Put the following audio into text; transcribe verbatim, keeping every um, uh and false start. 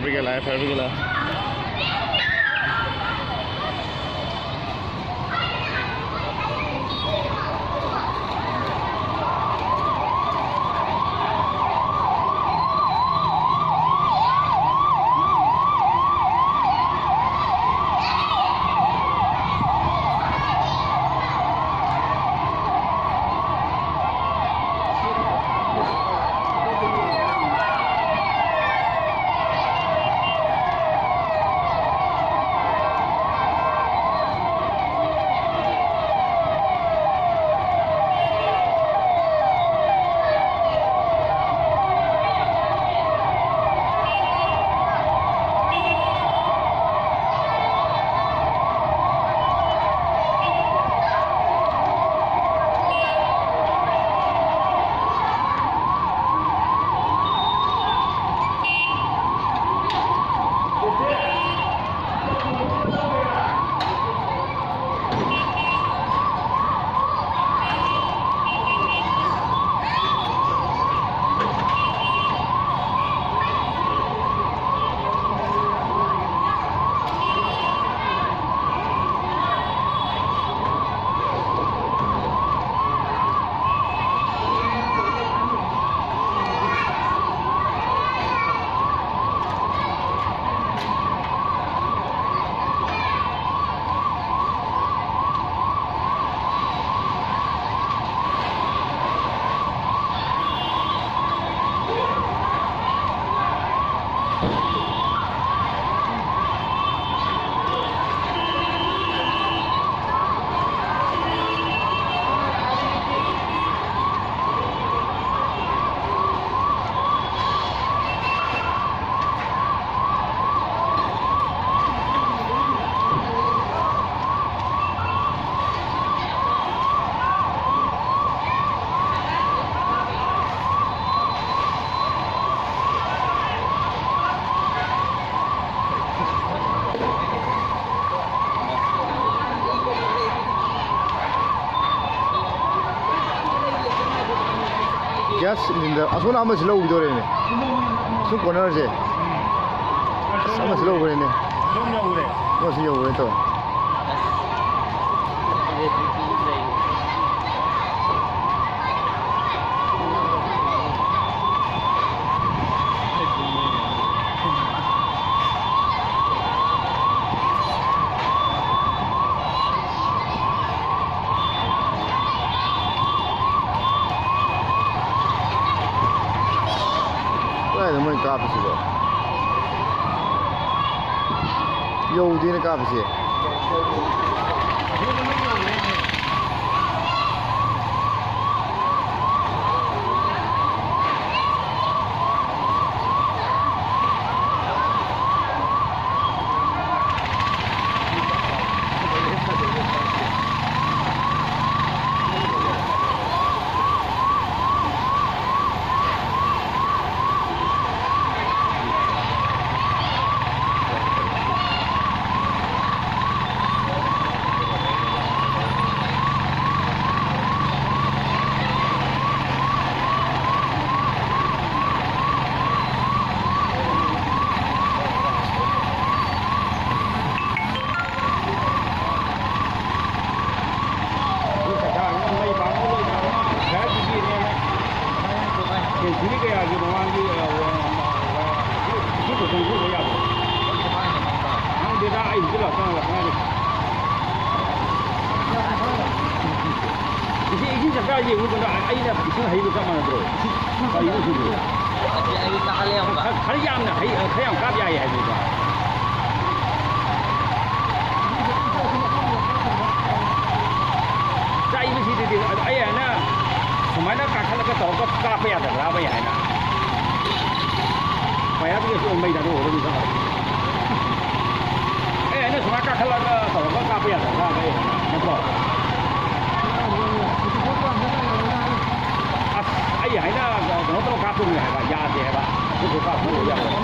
Fire brigade ꯂꯥꯛꯑꯦ, fire brigade ꯂꯥꯛꯑꯦ꯫ Gas cylinder ꯑꯁꯣꯝꯅ ꯑꯃꯁꯤ ꯂꯧꯈꯤꯗꯣꯔꯦꯅꯦ꯫ ꯁꯨꯝ corner ꯁꯦ꯫ ꯑꯃꯁꯨ ꯂꯧꯈ꯭ꯔꯦꯅꯦ꯫ ꯑꯗꯨꯝ ꯌꯧꯈ꯭ꯔꯦ꯫ ꯑꯃꯁꯨ ꯌꯧꯈ꯭ꯔꯦ ꯇꯧ꯫ ꯀꯗꯥꯏꯗ ꯃꯣꯏ ꯀꯥꯞꯄꯤꯁꯤꯕꯣ? ꯌꯧꯗꯦꯅ ꯀꯥꯞꯄꯤꯁꯦ꯫ ꯁꯦꯟꯆꯨꯔꯤ ꯀꯌꯥꯒꯤ ꯃꯃꯥꯡꯒꯤ, ꯑ, ꯏꯁꯤꯡ ꯈꯨꯗꯣꯡ ꯊꯣꯛꯄ ꯌꯥꯕ꯭ꯔꯣ? ꯈꯪꯗꯦꯗ, ꯑꯩ ꯍꯧꯖꯤꯛ ꯂꯥꯛꯇ ꯉꯥꯏꯔꯤ꯫ ꯏꯁꯤꯡ, ꯏꯁꯤꯡ ꯆꯞꯆꯥ ꯌꯦꯡꯉꯨ ꯀꯩꯅꯣ, ꯑꯩꯅ ꯏꯁꯤꯡ ꯍꯩꯕ ꯆꯞ ꯃꯥꯟꯅꯗ꯭ꯔꯣ? ꯀꯔꯤꯅꯣ ꯁꯤꯕꯨ? ꯑꯁꯤ ꯑꯩ ꯇꯥꯍꯜꯂꯦ ꯑꯃꯨꯛꯀ꯫ ꯈꯔ, ꯈꯔ ꯌꯥꯝꯅ ꯍꯩ-, ꯈꯔ ꯌꯥꯝ ꯀꯥꯞ ꯌꯥꯏ ꯍꯥꯏꯕꯅꯤꯗ꯫ ꯆꯥꯏꯕꯁꯤꯗꯗꯤ ꯑꯩ ꯍꯥꯏꯅ ꯁꯨꯃꯥꯏꯅ ꯀꯥꯈꯠꯂꯒ ꯇꯧꯔꯒ ꯀꯥꯞꯄ ꯌꯥꯗꯕ꯭ꯔꯥꯕ ꯑꯩ ꯍꯥꯏꯅ? ꯄꯩꯁꯥꯗꯨꯒꯤ ꯑꯣꯟꯕꯩꯗ ꯑꯗꯨ ꯑꯣꯏꯔꯗꯤ ꯈꯪꯉꯔꯣꯏ꯫ ꯑꯦ, ꯑꯩꯅ ꯁꯨꯃꯥꯏꯅ ꯀꯥꯈꯠꯂꯒ ꯇꯧꯔꯒ ꯀꯥꯞꯄ ꯌꯥꯗꯕ꯭ꯔꯥ? ꯑꯩ ꯍꯥꯏꯅ, ꯅꯠꯇ꯭ꯔꯣ? ꯑꯁ, ꯑꯩ ꯍꯥꯏꯅ ꯀꯩꯅꯣ ꯇꯧꯔ ꯀꯥꯞꯇꯣꯏꯅꯤ ꯍꯥꯏꯕ, ꯌꯥꯗꯦ ꯍꯥꯏꯕ꯫ ꯑꯗꯨꯗꯣ ꯀꯥꯞꯄ ꯌꯥꯔꯣꯏ꯫